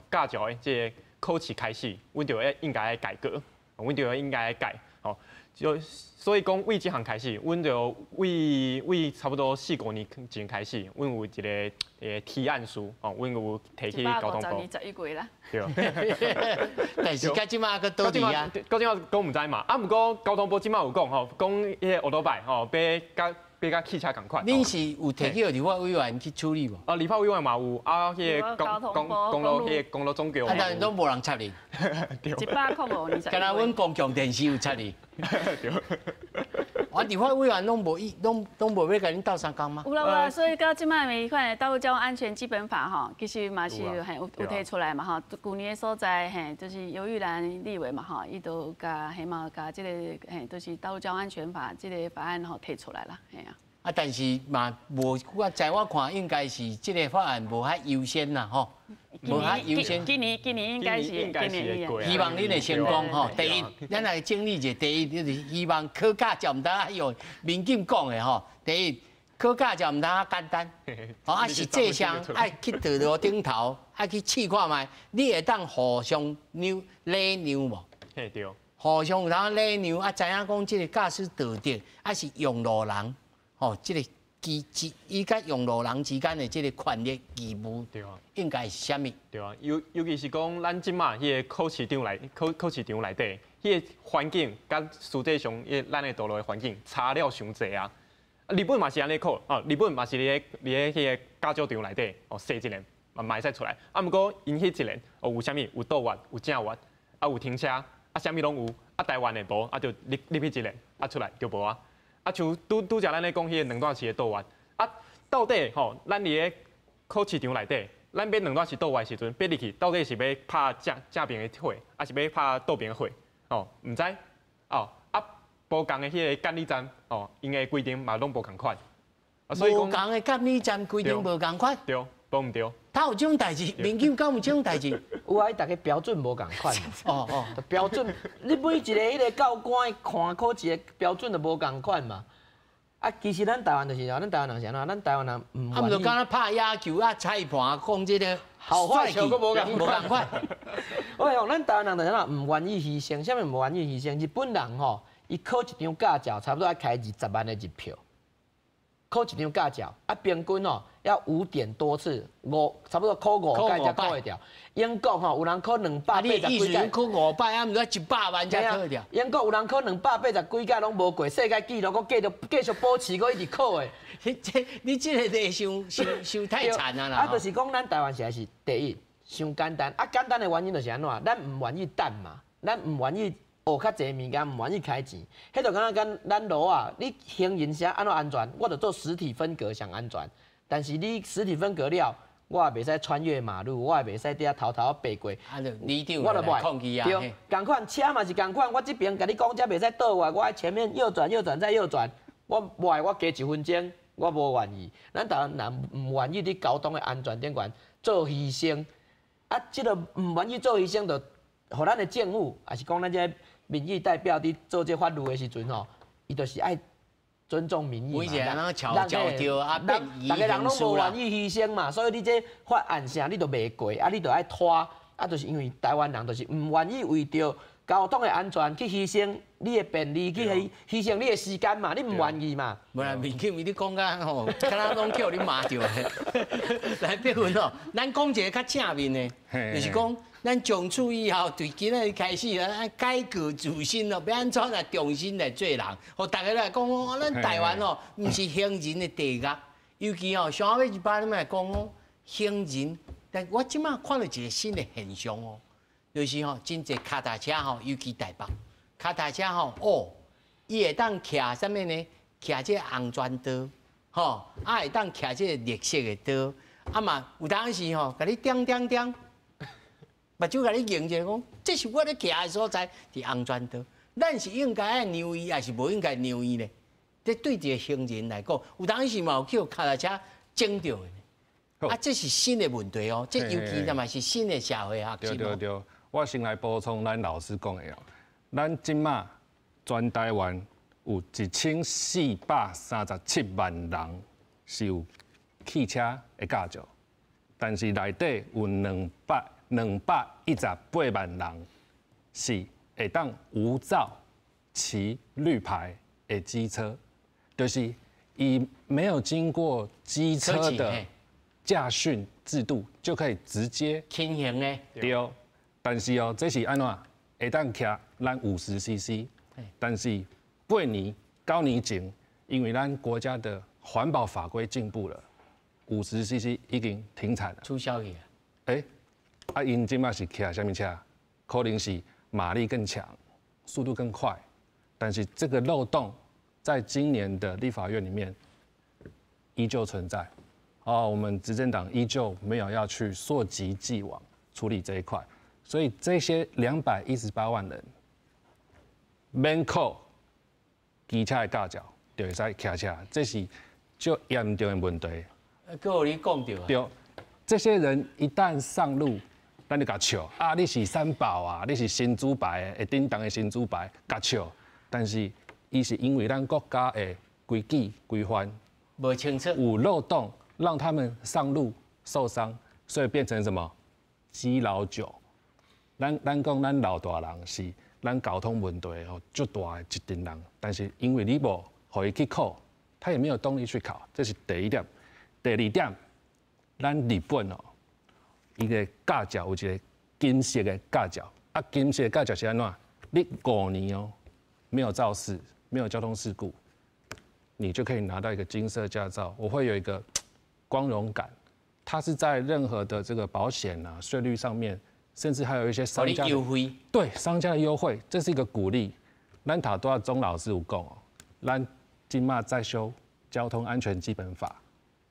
的这个考试开始，阮就爱应该爱改革，阮就应该爱改，吼。就所以讲，为这项开始，阮就为差不多四五年前开始，阮有一个提案书，哦，阮有提去交通部。 11月啦。对。但是到这马阁倒伫啊？到这马讲毋知嘛。啊，毋过交通部这马有讲吼，讲彼个欧多拜吼，欲佮汽车仝款。恁是有提去予立法委员去处理无？啊，立法委员嘛有，啊，彼个公公路彼个公路总局。啊，但是拢无人插你。对。105年。敢若阮公共电视有插你。对。啊，立法委员拢无意，拢无欲共恁斗相共吗？有啦有啦，所以到这马彼款的道路交通安全基本法吼，其实嘛是嘿有提出来嘛吼。旧年的所在嘿，就是游玉兰立委嘛吼，伊都共嘿嘛共这个嘿，就是道路交通安全法这个法案吼提出来啦，嘿啊。啊，但是嘛无，我在我看应该是这个法案无遐优先啦，吼，无遐优先。今年应该是今年希望恁会成功吼。第一，咱来整理一下，第一就是希望考驾照毋通用民警讲的吼。第一，考驾照毋通遐简单，吼啊，实际上爱去道路顶头，爱去试看觅，你会当互相让礼让无？嘿对。互相有通礼让啊，知影讲这个驾驶道德，抑是用路人。哦，这个机之伊佮用路人之间的这个权利义务，应该是啥物？对啊，尤其是讲咱这马彼个考试场内底，彼个环境佮实际上，彼咱的道路的环境差了伤济啊！日本嘛是按呢考，哦，日本嘛是伫咧彼个驾照场内底，哦，踅一轮嘛会使出来。啊，毋过𪜶彼一轮哦，有啥物？有倒弯，有正弯，啊有停车，啊啥物拢有。啊台湾的无，啊就入去一轮，啊出来就无啊。啊，像拄拄才咱咧讲彼个两段式的倒弯，啊，到底吼，咱伫咧考试场内底，咱欲两段式倒弯的时阵，欲入去，到底是欲拍正正边的火，抑是欲拍倒边的火？哦，毋知，哦，啊，无仝的彼个监理站，哦，𪜶的规定嘛拢无仝款。啊，所以讲，无仝的监理站规定无仝款。对，无毋对。他有这种代志，民警敢有这种代志？有啊，伊逐个标准无仝款。哦哦，标准，你每一个彼个教官看考试的标准都无仝款嘛。啊，其实咱台湾就是咱台湾人是按怎？咱台湾人毋啊，毋就敢若拍野球啊，裁判讲这个好坏球阁无仝无仝款。我讲咱台湾人就是按怎？毋愿意牺牲，啥物毋愿意牺牲？日本人吼，伊考一张驾照，差不多爱开20万的日票。考一张驾照，啊，平均哦要5点多次，差不多考五摆才考会著。英国吼有人考280几届，考五摆啊，毋知100万才考会著。英国有人考280几届拢无过，世界纪录阁继续保持，阁一直考的。这你这个例伤伤伤太惨啊啦！啊，就是讲咱台湾实在是第一，伤简单。啊，简单的原因就是按怎？咱毋愿意等嘛，咱毋愿意。學較濟物件，毋願意開錢。彼就敢若講咱路啊，你行人是按怎安全，我就做實體分隔上安全。但是你實體分隔了，我也袂使穿越馬路，我也袂使佇遐偷偷爬過。啊，就里長我就來抗議啊！對，仝款車嘛是仝款，我這邊共你講，這袂使倒彎，我愛前面右轉、右轉再右轉，我無愛我加一分鐘，我無願意。咱台灣人毋願意佇交通的安全頂懸做犧牲，啊，這個毋願意做犧牲，就予咱的政府，抑是講咱這民意代表佇做這法律的時陣吼，伊就是愛尊重民意嘛。每一個人攏喬喬著啊，變逐个人攏無願意犧牲嘛，所以你這法案啥你都袂過，啊，你就愛拖，啊，就是因為台灣人就是毋願意為著交通的安全去犧牲你的便利，去犧牲你的時間嘛，你毋願意嘛。無啦，民警你講甲吼，敢若攏叫你罵著。來，碧雲哦，咱講一个較正面的，就是講咱從此以後，對今仔日開始，咱改過自新哦，欲按怎來重新來做人？予逐家來講哦，咱台灣哦，毋是行人的地獄，尤其哦，上後尾一擺你來講哦，行人，但我這擺看到一個新的現象哦，就是吼，真濟跤踏車吼，尤其台北，跤踏車吼，哦，伊會當騎啥物呢？騎這個紅磚道，吼，啊會當騎這個綠色的道，啊嘛有當時吼，共你點點點，目睭共你瞪一下講，這是我咧騎的所在，佇紅磚道。咱是應該愛讓伊，抑是無應該讓伊呢？這對一個行人來講，有當時嘛有去予跤踏車撞著的。啊，這是新的問題哦，這尤其嘛是新的社會學習。對對對，我先來補充咱老師講的哦，咱這馬全台灣有1437萬人是有汽車的駕照，但是內底有218萬人是會當無照騎綠牌的機車，就是伊沒有經過機車的駕訓制度，就可以直接輕行的。對，但是哦，這是按怎會當騎咱50 cc，但是8年、9年前，因為咱國家的環保法規進步了，50 cc 已經停產了，取消去。欸，啊，𪜶這馬是騎啥物車？可能是馬力更強，速度更快，但是這個漏洞在今年的立法院裡面依舊存在。哦，我們執政黨依舊沒有要去溯及既往處理這一塊，所以這些218萬人免考機車的駕照，就會使騎車，這是足嚴重的問題。閣予你講著。對，這些人一旦上路，咱就共笑啊！你是三寶啊，你是新主牌的，會叮當的新主牌，共笑。但是，伊是因為咱國家的規矩規範無清楚，有漏洞，讓他們上路受傷，所以變成什麼？基老九。咱講咱老大人是咱交通問題吼足大的一陣人，但是因為你無予伊去考，他也沒有動力去考，這是第一點。第二點，咱日本哦，伊个駕照有一個金色的駕照，啊，金色的駕照是按怎？你5年哦，沒有肇事，沒有交通事故，你就可以拿到一個金色駕照。我會有一個光榮感，它是在任何的這個保險啊、稅率上面，甚至還有一些商家優惠，對商家的優惠，這是一個鼓勵。咱頭拄仔鍾老師有講哦，咱這馬在修交通安全基本法，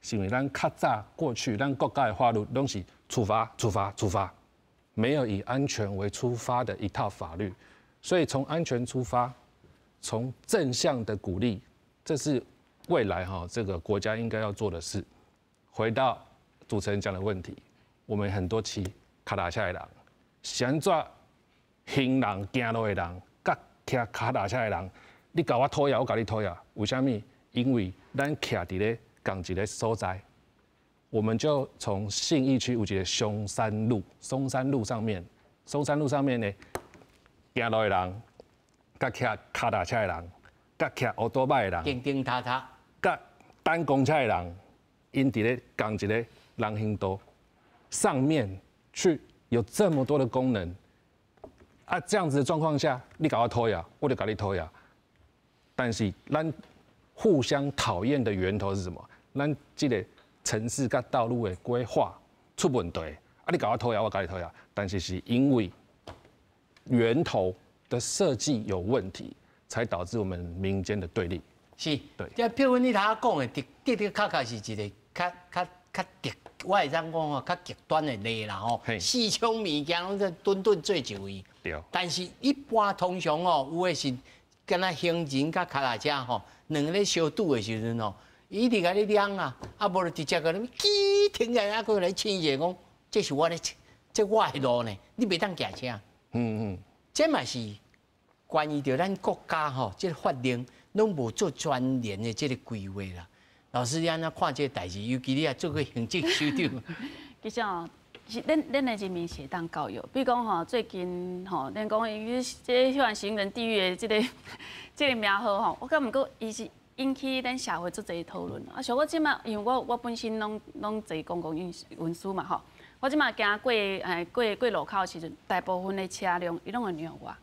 是因為咱較早過去咱國家的法律攏是處罰、處罰、處罰，沒有以安全為出發的一套法律，所以從安全出發，從正向的鼓勵，這是未來哈這個國家應該要做的事。回到主持人講的問題，我們很多騎跤踏車的人，是按怎行人行路的人，佮騎跤踏車的人，你共我討厭，我共你討厭，為啥物？因為咱徛佇咧仝一个所在，我們就從信義區有一個松山路，松山路上面，松山路上面呢，行路的人，佮騎跤踏車的人，佮騎歐多拜的人，叮叮踏踏，佮等公車的人，𪜶佇咧仝一个人行道上面去有這麼多的功能，啊，這樣子的狀況下，你共我討厭，我就共你討厭。但是咱互相討厭的源頭是什麼？咱這個城市佮道路的規劃出問題，啊，你共我討厭，我共你討厭，但是是因為源頭的設計有問題，才導致我們民間的對立。是，對。這譬如你頭仔講的，的的的確確是一個較較較極，我會當講吼，較極端的例啦吼。四種物件攏總頓頓做一位。對。但是一般通常吼，有的是敢若行人佮跤踏車吼，兩个咧相拄的時陣吼，伊一直共你嚷啊，啊無就直接共你吱停下來，啊閣來凊一下講，這是我的，這我的路呢，你袂當騎車。這嘛是關於著咱國家吼，這個法令攏無做專連的這個規劃啦。老師，你按怎看這個代誌？尤其你也做過行政首長。其實哦，是咱的人民是會當教育。比如講吼，最近吼，咱講伊這彼款行人地獄的這個名號吼，我感覺毋過伊是引起咱社會足濟討論。啊，像我這馬，因為我本身攏坐公共運輸嘛吼，我這馬行過路口的時陣，大部分的車輛伊攏會讓我。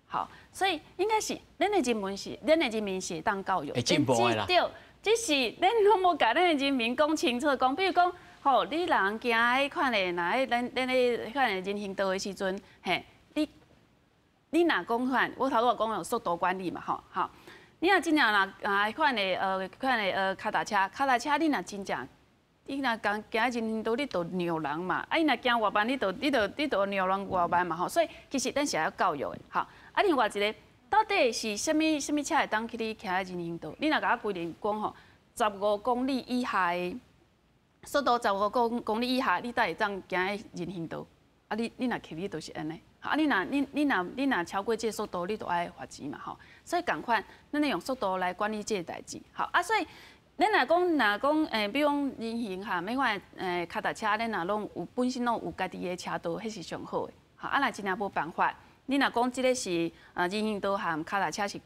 好，所以應該是咱的人民是，咱的人民是會當教育，會進步的啦。對，只是咱攏無共咱的人民講清楚，講比如講，吼，你人行彼款的，若彼咱咱彼款的人行道的時陣，嘿，你若講款，我頭拄仔講有速度管理嘛，吼，好，你若真正若啊彼款的款的跤踏車，跤踏車你若真正，你若講行人行道，你就讓人嘛，啊，伊若行偌慢，你就讓人偌慢嘛，吼，所以其實咱是愛教育的，吼。啊，另外一個，到底是啥物啥物車會當去你徛佇人行道？你若共我規定講吼，十五公里以下的速度，十五公里以下，你才會當行佇人行道。啊，你若去，你就是按呢。啊，你若超過這個速度，你就愛罰錢嘛，吼。所以仝款，咱咧用速度來管理這個代誌。好，啊，所以咱若講，比如講人行哈，每款跤踏車，咱若攏有本身攏有家己的車道，彼是上好的。好，啊，若真正無辦法。你若講這個是人行道和跤踏車是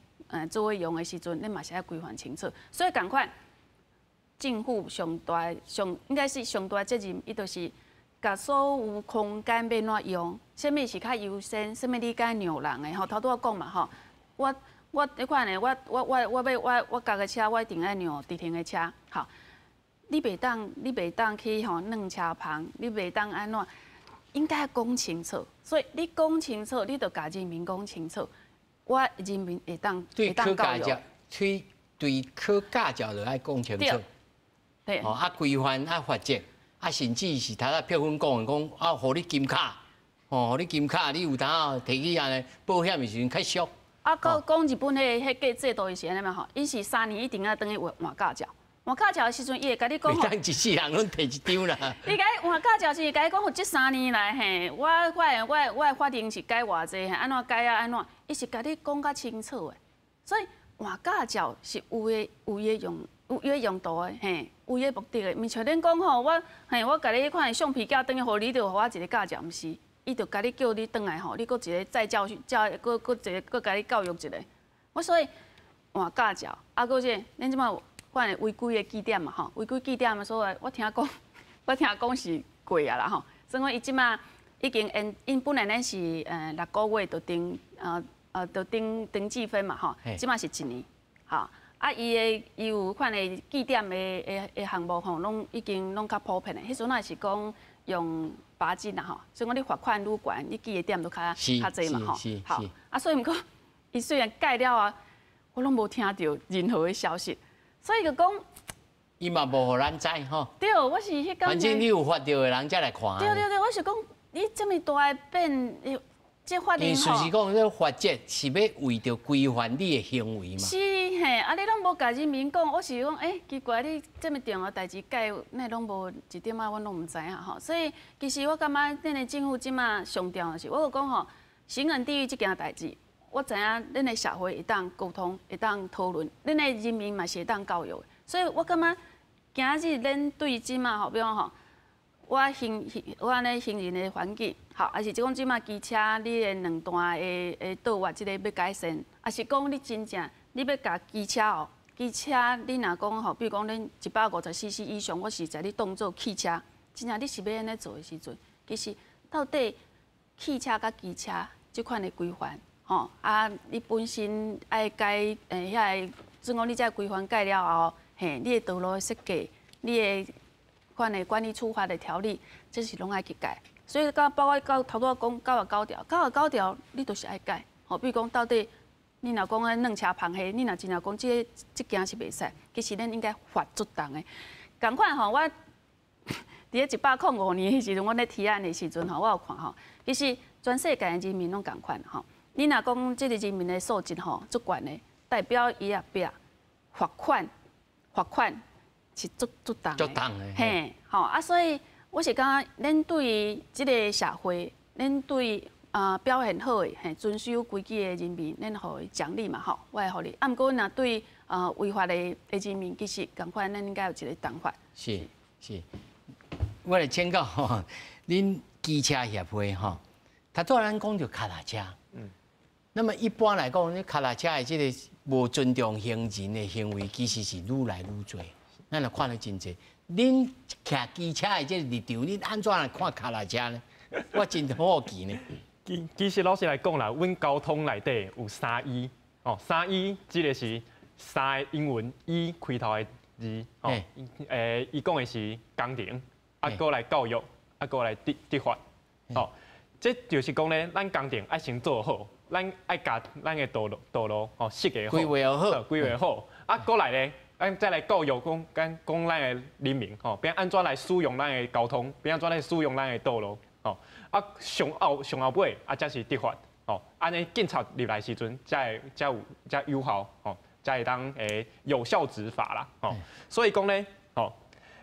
做伙用的時陣，你嘛是愛規範清楚。所以仝款，政府上大上應該是上大責任，伊就是共所有空間欲按怎用，啥物是較優先，啥物你該讓人的吼。頭拄仔講嘛吼，我彼款的，我欲我共的車，我一定愛讓直行的車。好，你袂當去吼攏車棚，你袂當按怎。應該講清楚，所以你講清楚，你就共人民講清楚，我人民會當會當教育。對對，考駕照就愛講清楚。對。哦，啊規範啊罰則，啊甚至是頭仔佩芬講的講啊，予你金卡，哦，予你金卡，你有當提去按呢保險的時陣較俗。啊，閣講日本彼個制度伊是按呢嘛吼，伊是3年一定愛轉去換駕照。換駕照的時陣，伊會共你講吼，袂當一世人攏提一張啦。伊共你換駕照時，共你講吼，這三年來嘿，我我的我的我的法令是改偌濟，嘿，按怎改啊按怎，伊是共你講較清楚的。所以換駕照是有伊的用途的，嘿，有伊的目的的。毋像恁講吼，我嘿，我共你彼款橡皮膠轉去，予你，就予我一個駕照，毋是，伊就共你叫你轉來吼，你閣一個再教訓，教閣閣一個閣共你教育一下。我所以換駕照，啊，閣是恁這擺。款的違規的記點嘛吼，違規記點的所在，我聽講是過啊啦吼。所以講伊這馬已經因𪜶本來咱是6個月就登記分嘛吼，這馬是一年，吼。啊，伊有款的記點的項目吼，攏已經攏較普遍的。彼陣也是講用罰金啦吼，所以講你罰款愈懸，你記的點都較較濟嘛吼。好，啊，所以毋過伊雖然改了啊，我攏無聽著任何的消息。所以就講，伊嘛無予咱知吼。對，我是彼工。反正你有發著的人才來看。對對對，我是講你這麼大的變，這法令吼。事實講，這罰則是欲為著規範你的行為嘛。是嘿，啊，你攏無共人民講，我是講，欸，奇怪，你這麼重要代誌改，哪攏無一點仔，阮攏毋知影吼。所以其實我感覺，咱的政府這馬上重要的是，我就講吼，行人地獄這件代誌。我知影，咱的社會會當溝通，會當討論，咱的人民嘛是會當教育。所以我感覺今日咱對這馬吼，比如講吼，我按呢行人的環境，好，抑是講這馬機車你的兩段的倒彎這個欲改善，抑是講你真正你欲共機車哦，機車你若講吼，比如講恁150 cc 以上，我是將你當做汽車，真正你是欲按呢做的時陣，其實到底汽車佮機車這款的規範。吼啊！你本身愛改遐個，算講你這規範改了後，嘿，你的道路的設計，你的款的管理處罰的條例，這是攏愛去改。所以到包括到頭拄仔講九十九條，九十九條你就是愛改。吼，吼，比如讲到底你若讲咧两车旁黑，你若真正讲这个这件是袂使，其实咱应该罚足重的。仝款吼，我伫咧105年彼时阵，我咧提案的时阵吼，我有看吼，其实全世界的人民拢仝款吼。你若讲这个人民的素质吼足悬的，代表伊后壁罚款罚款是足足重的。足重的。嘿，吼啊，所以我是感觉，咱对于这个社会，咱对表现好的、嘿遵守规矩的人民，咱予伊奖励嘛吼，我会予你。啊，毋过若对违法的人民，其实仝款，咱应该有一个重罚。是是，我来请教吼，恁机车协会吼，头拄仔咱讲著跤踏车，那么一般来讲，你跤踏车的这个无尊重行人的行为，其实是愈来愈济。咱若看得真济，恁骑机车的这个立场，恁按怎来看跤踏车呢？我真好奇呢。其实老实来讲啦，阮交通内底有三E哦，三E指的是三个英文 E 开头的字哦，伊讲的是工程，啊，阁来教育，啊，阁来执法，哦，这就是讲咧，咱工程爱先做好，咱爱共咱的道路哦设计好，规划好，规划好，啊，阁来咧，咱再来教育讲，讲讲咱的人民吼，欲按怎来使用咱的交通，欲按怎来使用咱的道路，吼，啊，上后上后尾啊，才是执法，吼，按呢警察入来时阵，才会才有才有效，吼，才会当有效执法啦，吼。所以讲咧，吼，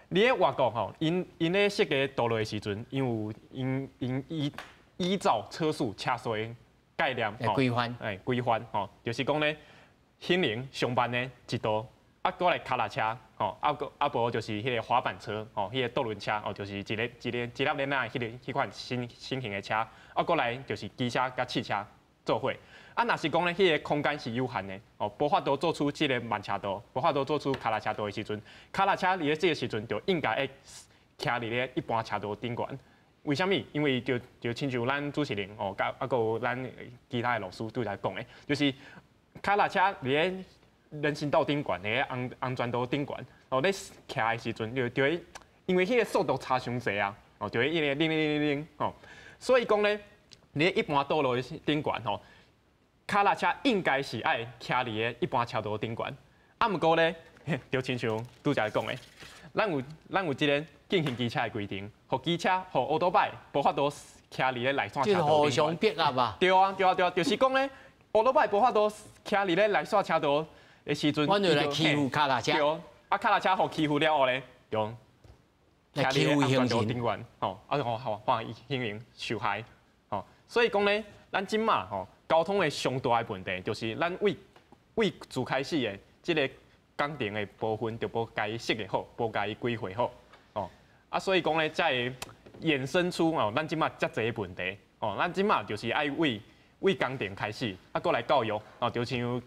伫咧外国吼，𪜶𪜶咧设计道路的时阵，𪜶有𪜶𪜶依照车速车速的概念，规范，规范，吼，就是讲咧，行人上慢的一道。啊，阁来跤踏车，吼，啊，阁啊无就是彼个滑板车，吼，彼个独轮车，哦，就是一个一个一粒链仔彼个彼款新新型的车，啊，阁来就是机车佮汽车做伙。啊，若是讲咧，彼个空间是有限的，哦，无法度做出这个慢车道，无法度做出跤踏车道的时阵，跤踏车伫咧这个时阵就应该会徛伫咧一般车道顶悬。为啥物？因为就亲像咱主持人哦，佮啊阁有咱其他的老师拄才讲的，就是跤踏车伫咧人行道顶悬，伫咧安全道顶悬，哦，咧骑的时阵就会因为彼个速度差伤济啊，哦，就会一直铃铃铃铃铃，吼，所以讲咧，伫咧一般道路的顶悬吼，跤踏车应该是爱徛伫咧一般车道顶悬，啊，毋过咧，就亲像拄才讲的，咱有这个禁行机车的规定，予机车、予欧多拜无法度徛伫咧内线车道。互相逼压吧？对啊，对啊，对啊，就是讲咧，欧多拜无法度徛伫咧内线车道的时阵，阮就来欺负跤踏车。对，啊，跤踏车予欺负了后咧，就来欺负行人。顶悬，吼，啊，予予行人受害，吼，所以讲咧，咱这马吼交通的上大的问题，就是咱为为自开始的这个工程的部分，就无共伊设计好，无共伊规划好，哦，啊，所以讲咧，才会衍生出哦，咱这马遮济问题，哦，咱这马就是爱为为工程开始，啊，阁来教育，哦，就像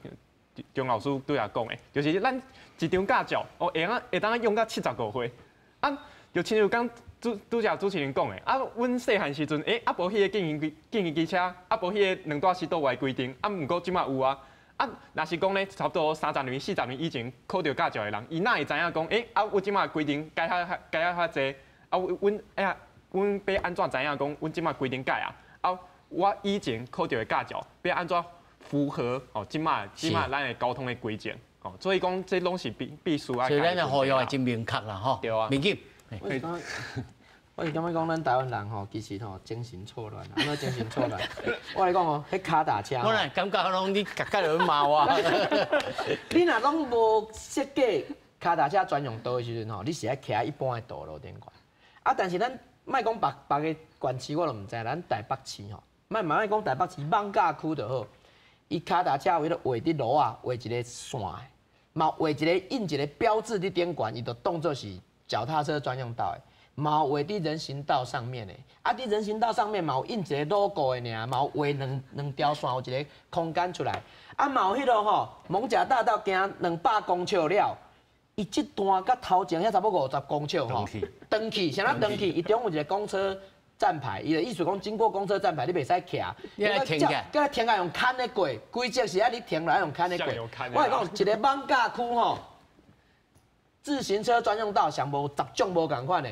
钟老师拄才讲的，就是咱一张驾照，哦，会当用到75岁，啊，就亲像刚拄拄才主持人讲的，啊，阮细汉时阵，啊，无彼个禁行机车，啊，无彼个两段式倒弯规定，啊，毋过这马有啊，啊，若是讲咧，差不多30年、40年以前考著驾照的人，伊哪会知影讲，啊，我这马规定改较改较较济，啊，阮哎呀，阮欲按怎知影讲，阮这马规定改啊，啊，我以前考著的驾照欲按怎符合哦，这马咱的交通的规则哦，所以讲这拢是必须爱。所以咱的呼吁也真明确啦，吼。对啊。明警。我是感觉讲，咱台湾人吼，其实吼精神错乱，按怎精神错乱？我来讲哦，彼跤踏车。我来感觉拢你共共咧骂我。你若拢无设计跤踏车专用道的时阵吼，你是爱骑一般的道路顶悬。啊，但是咱莫讲别别个县市，我都毋知，咱台北市吼，莫嘛莫讲台北市艋舺区就好。伊跤踏车位咧画伫路仔，画一个线，嘛画一个印一个标志伫顶悬，伊就当做是脚踏车专用道的。嘛画伫人行道上面的，啊，伫人行道上面嘛有印一个 logo 的尔，嘛有画两条线，有一个空间出来。啊，嘛有彼个吼，艋舺大道行200公尺了，伊这段佮头前遐差不多50公尺吼，转去，啥物转去？伊中有一个公车站牌，伊的意思讲经过公车站牌，你袂使骑。你爱停起来，叫停来用牵的过，规则是爱你停来用牵的过。我来讲，一个艋舺区吼，自行车专用道上无10种无仝款的。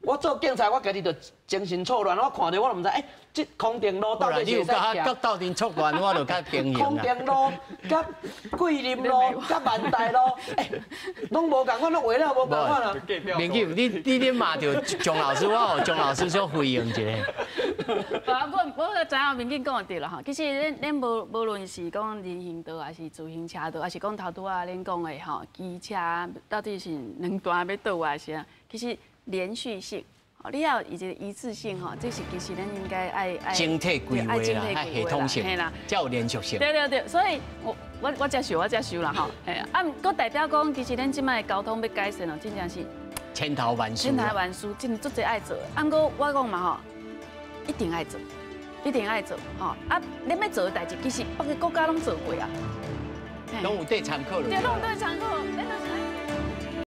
我做警察，我家己就精神错乱，我看著我都毋知，欸，這康定路到底是會使行？鬥陣錯亂，我就較平衡。康定路、佮桂林路、佮萬大路，欸，攏無仝款，攏畫了無仝款啊。明記，你咧罵著鍾老師，我予鍾老師小回應一下。我知影民警講的對啦吼，其實恁無論是講人行道，還是自行車道，還是講頭拄仔恁講的吼，機車到底是兩段欲倒還是啥？其實連續性，你要有一個一致性吼，這是其實咱應該愛整體規劃啦，愛系統性，才有連續性。對對對，所以我接受，我接受啦吼。嘿啊，啊，閣代表講，其實咱這擺交通欲改善哦，真正是千頭萬緒，千頭萬緒，真足濟愛做。啊，毋過我講嘛吼，一定愛做，一定愛做吼。啊，恁欲做的代誌，其實別个國家攏做過啊，攏有得參考。對，攏有得參考。